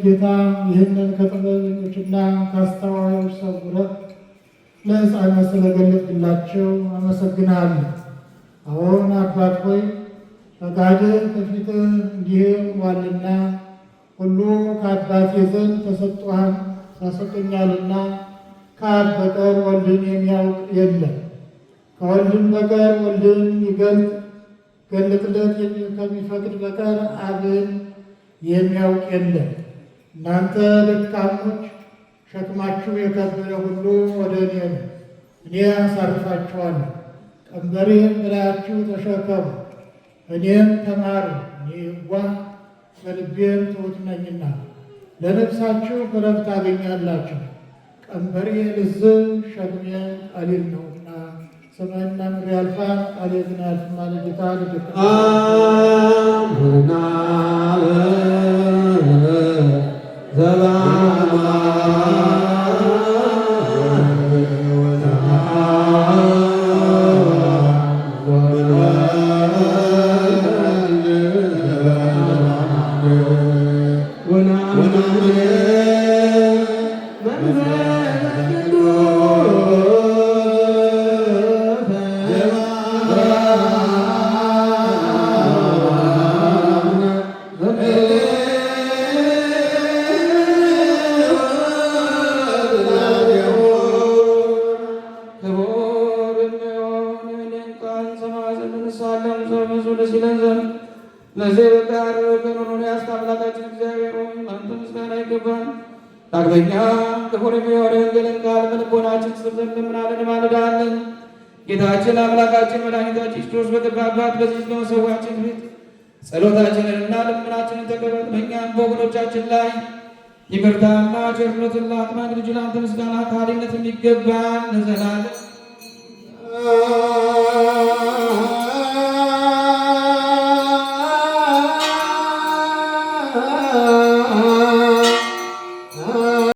ጌታ ይህንን ከጥበበኞችና ከአስተዋዮች ሰውረህ ለሕፃናት ስለገለጥላቸው አመሰግናለሁ። አሁን አባት ሆይ፣ ፈቃድህ በፊትህ እንዲህ ሆኗልና፣ ሁሉ ከአባቴ ዘንድ ተሰጥቶኛልና፣ ከአብ በቀር ወልድን የሚያውቅ የለም፣ ከወልድም በቀር ወልድን ይገልጥ ገልጥለት ከሚፈቅድ በቀር አብን የሚያውቅ የለም። እናንተ ደካሞች፣ ሸክማችሁ የከበደ ሁሉ ወደ እኔ ኑ፣ እኔ አሳርፋችኋለሁ። ቀንበሬን በላያችሁ ተሸከሙ፣ እኔም ተማሩ፣ እኔ የዋህ በልቤም ትሑት ነኝና፣ ለነፍሳችሁ ዕረፍት ታገኛላችሁ። ቀንበሬ ልዝብ ሸክሜም ቀሊል ነውና። ሰማይና ምድር ያልፋል፣ ቃሌ ግን አያልፍም አለ ጌታ። ልደት አምና ክቡር የሚሆን ይህንን ቃል እንሰማ ዘንድ እንሳለም ዘንድ ብዙ ደስ ይለን ዘንድ ለዚህ በቃ ያደረግከን ሁሉን የያዝክ አምላካችን እግዚአብሔር ሆይ፣ ለአንተ ምስጋና ይገባል። ዳግመኛ ክቡር የሚሆን የወንጌልን ቃል በልቦናችን ጽፍ ዘንድ እንለምናለን፣ እንማልዳለን። ጌታችን አምላካችን መድኃኒታችን ኢየሱስ ክርስቶስ በገባባት በዚህ በመሰዊያችን ፊት ጸሎታችንንና ልመናችንን ተቀበል። በእኛም በወገኖቻችን ላይ ይቅርታና ቸርነትን ላክ። ልጅ ለአንተ ምስጋና ከሃሊነት የሚገባን ለዘላለም።